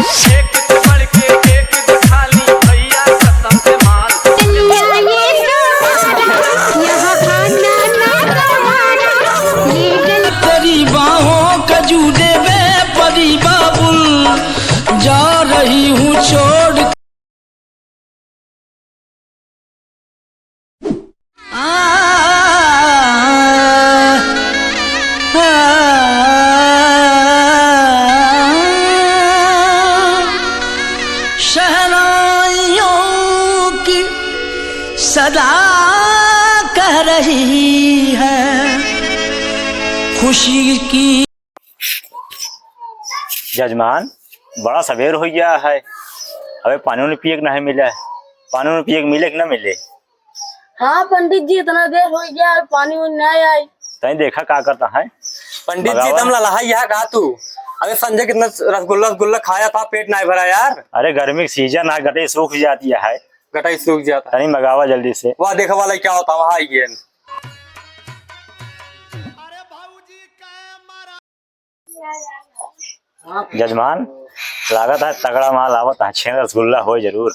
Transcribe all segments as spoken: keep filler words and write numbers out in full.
एक से बढ़ के एक जेठानी, भैया कसम से माल। चलिया ये सहारा, यहाँ आना ना गवारा, ये गल- तेरी बाहों का जू देवे परी बाबुल, जा रही हूँ छोड़। आ, आ, आ, शहनाइयों की सदा कह रही है खुशी की। जजमान, बड़ा सबेर होइ गया है, अबे पानी उनी पिए के नहीं मिला है। पानी उनी पिए के मिले कि ना मिले? हाँ पंडित जी, इतना देर होइ गया है, पानी उनी नहीं आई। तई देखा का करता है। पंडित जी, मगावा। दम ललहा यह का तू? अबे संजय कितना रसगुल्ला, रसगुल्ला खाया था, पेट नहीं भरा यार। अरे गर्मी की सीजन है, गटई सूख जाती है। गटई सूख जाता है। तनी मगावा जल्दी से। वाह, देखा वाला क्या होता, वहाँ आई गए। जजमान, लागत है तगड़ा माल आवत है, छेना रसगुल्ला होय जरूर।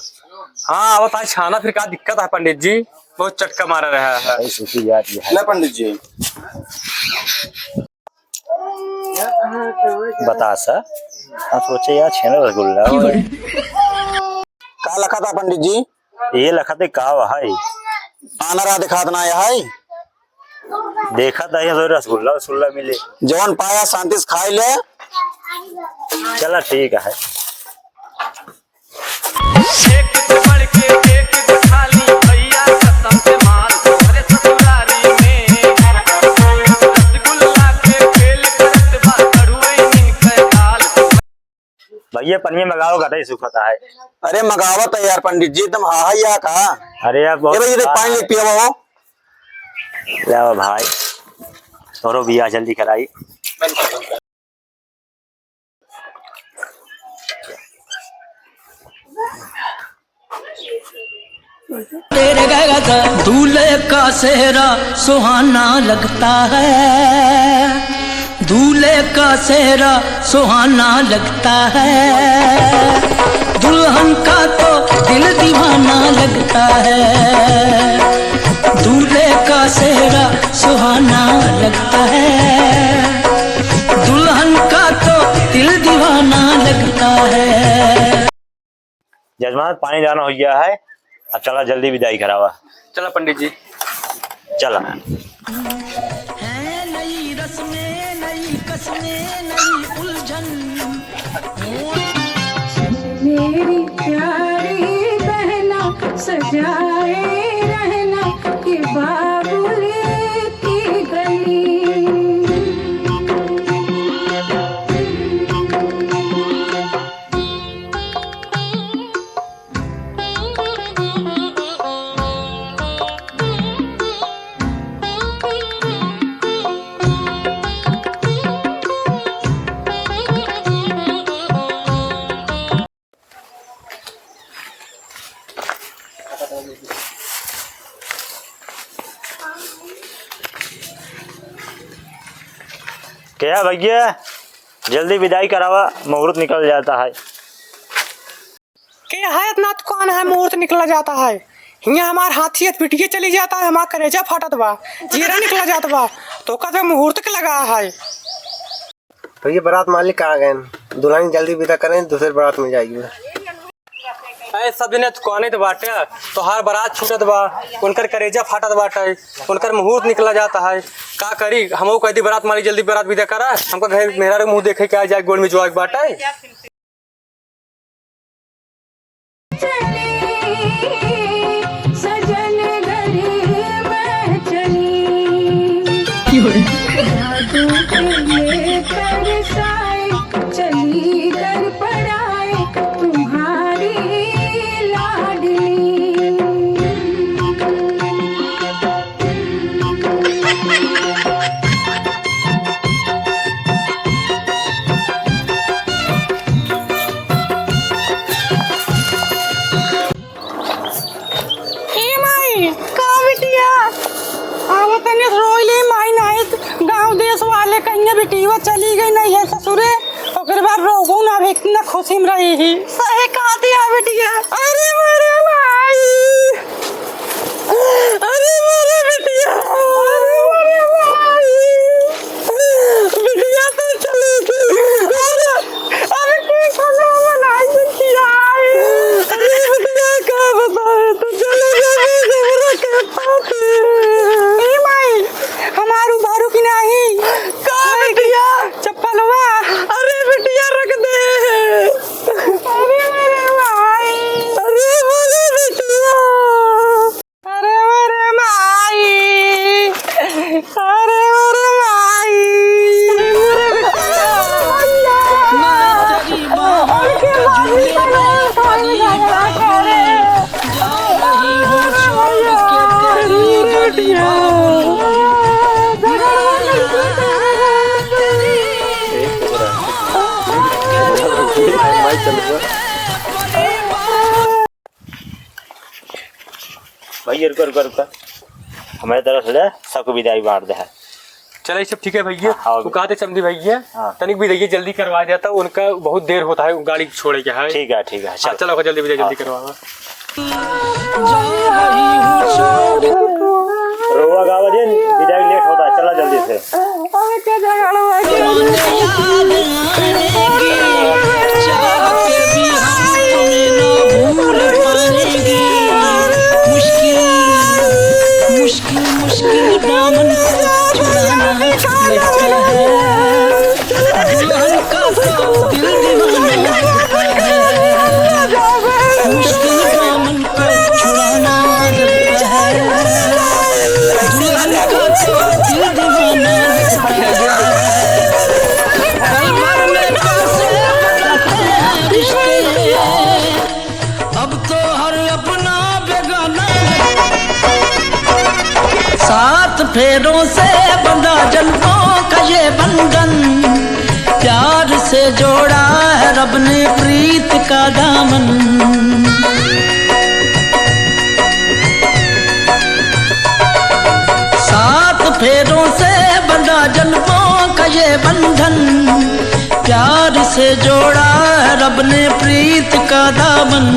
हाँ, आवत है छाना, फिर का दिक्कत है पंडित जी? बहुत चटका मारा रहा है। भाई, सूखी जाती है। ले पंडित जी। बतासा, हम सोचे यार छेना रसगुल्ला होय। का लखा था पंडित जी? ये लखत है का भाई? आनरा दिखात ना है। देखत है तो रसगुल्ला वसगुल्ला मिले। जवन पाया शांति से खाई ले। चला ठीक है। एक से बढ़ के एक जेठानी, भैया कसम से माल। अरे ससुरारी में रसगुल्ला के खेल करत बा, कड़ुआइन के दाल। भैया, पनिया मगावा, गटई सुखता है। अरे, मगावत है यार पंडित जी, एकदम हाहा या का? अरे यार, बहुत ये भाई, ये देख, पानी लेके पिया हो। ले आओ भाई, तोरो बियाह जल्दी कराई। तेरे गैरत। दूल्हे का सेहरा सुहाना लगता है, दूल्हे का सेहरा सुहाना लगता है, दुल्हन का तो दिल दीवाना लगता है, दूल्हे का सेहरा सुहाना लगता है, दुल्हन का तो दिल दीवाना लगता है। जजमान, पानी जाना हो गया है, अब चला जल्दी विदाई करावा। चला पंडित जी। चला। है नई रस्में, नई कसमें, नई उलझन। मेरी प्यारी बहना, सजाए रहना ये बाबुल की गली। क्या भैया, जल्दी विदाई करावा, मुहूर्त निकल जाता है। के है इतना दुकान है, मुहूर्त निकला जाता है। हियाँ हमार हाथी है, पिटिए चली जाता है, हमार करेजा फाटत बा, जीरा निकला जात बा, तो ओकर मुहूर्त के लगा है। भैया, बारात मालिक आ गए, दुल्हन जल्दी विदा करें, दूसरे बारात में जाएगी। अरे सब जने दुकाने तो बाटे, तोहार बारात छूटत बा, उनकर करेजा फाटत बाटे, उनकर मुहूर्त निकला जाता है। का करी, हमहू कह दी बारात मालिक जल्दी बारात विदा करा, हमका घर मेहरारू मुँह देखे के आ जाए, गोड़ में जुआक बाटे। चली, सजन घर में चली। क्यों रे? जादू के ये तरसाए, चली घर पर आए तुम्हारी लाडली। ए माई, का बिटिया? आवा तनी रोई ले माई, नाहीं त गाँव देश वाले कहिहैं बिटिया चली गई नहीं है ससुरे। हर बार रोहू ना भी इतना खुशी में रही ही। सही कहा दिया बिटिया। अरे मोरे माई, अरे मोरे बिटिया, अरे मोरे माई, बिटिया तो चली गई। अरे, अरे की खाना बनाई बिटिया। अरे बिटिया का बताए, तो चले गए हमरा के पापी। ए माई, हमारू भारू की नाही। का बिटिया? चप्पलवा। अरे बिटिया रख दे। अरे मेरे माई। अरे मेरे बिटिया। अरे मेरे माई। अरे मेरे माई। अरे मेरे बिटिया। भैया, रुका, रुका, रुका। हमारे तरफ से सबको विदाई मार दे है। चला, ये सब ठीक है भैया। हाँ, हाँ। वो कहते समधी भैया, हाँ। तनिक भी देखिए, जल्दी करवा देता, उनका बहुत देर होता है गाड़ी छोड़े के है। ठीक है, ठीक है, हाँ, चल। चला, जल्दी भैया, जल्दी हाँ। करवावा। रउआ गावा दिन, विदाई लेट होता, चला जल्दी से। मुश्किल, मुश्किल दामन को छुड़ाना लगता है। दुल्हन का तो दिल दीवाना लगता है। मुश्किल दामन को छुड़ाना लगता है। दुल्हन का तो दिल दीवाना लगता है। पल भर में कैसे बदलते हैं रिश्ते। अब तो हर अपना बेगाना। सात फेरों से बंधा जन्मों का ये बंधन, प्यार से जोड़ा है रब ने प्रीत का दामन। सात फेरों से बंधा जन्मों का ये बंधन, प्यार से जोड़ा है रब ने प्रीत का दामन।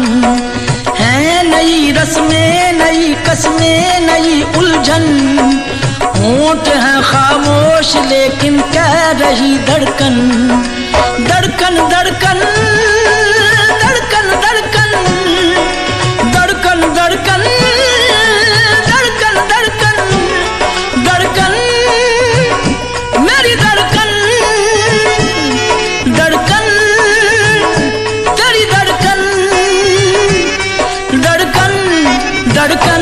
हैं नई रस्में, नई कस्में, नई उलझन, होंठ हैं खामोश लेकिन कह रही धड़कन। धड़कन, धड़कन, धड़कन, धड़कन, धड़कन, धड़कन, धड़कन, धड़कन, धड़कन, मेरी धड़कन, धड़कन, तेरी धड़कन, धड़कन, धड़कन,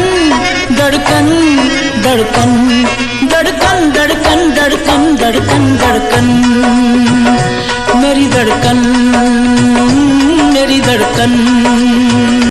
धड़कन, धड़कन, धड़कन, धड़कन, धड़कन, धड़कन, धड़कन, मेरी धड़कन, मेरी धड़कन।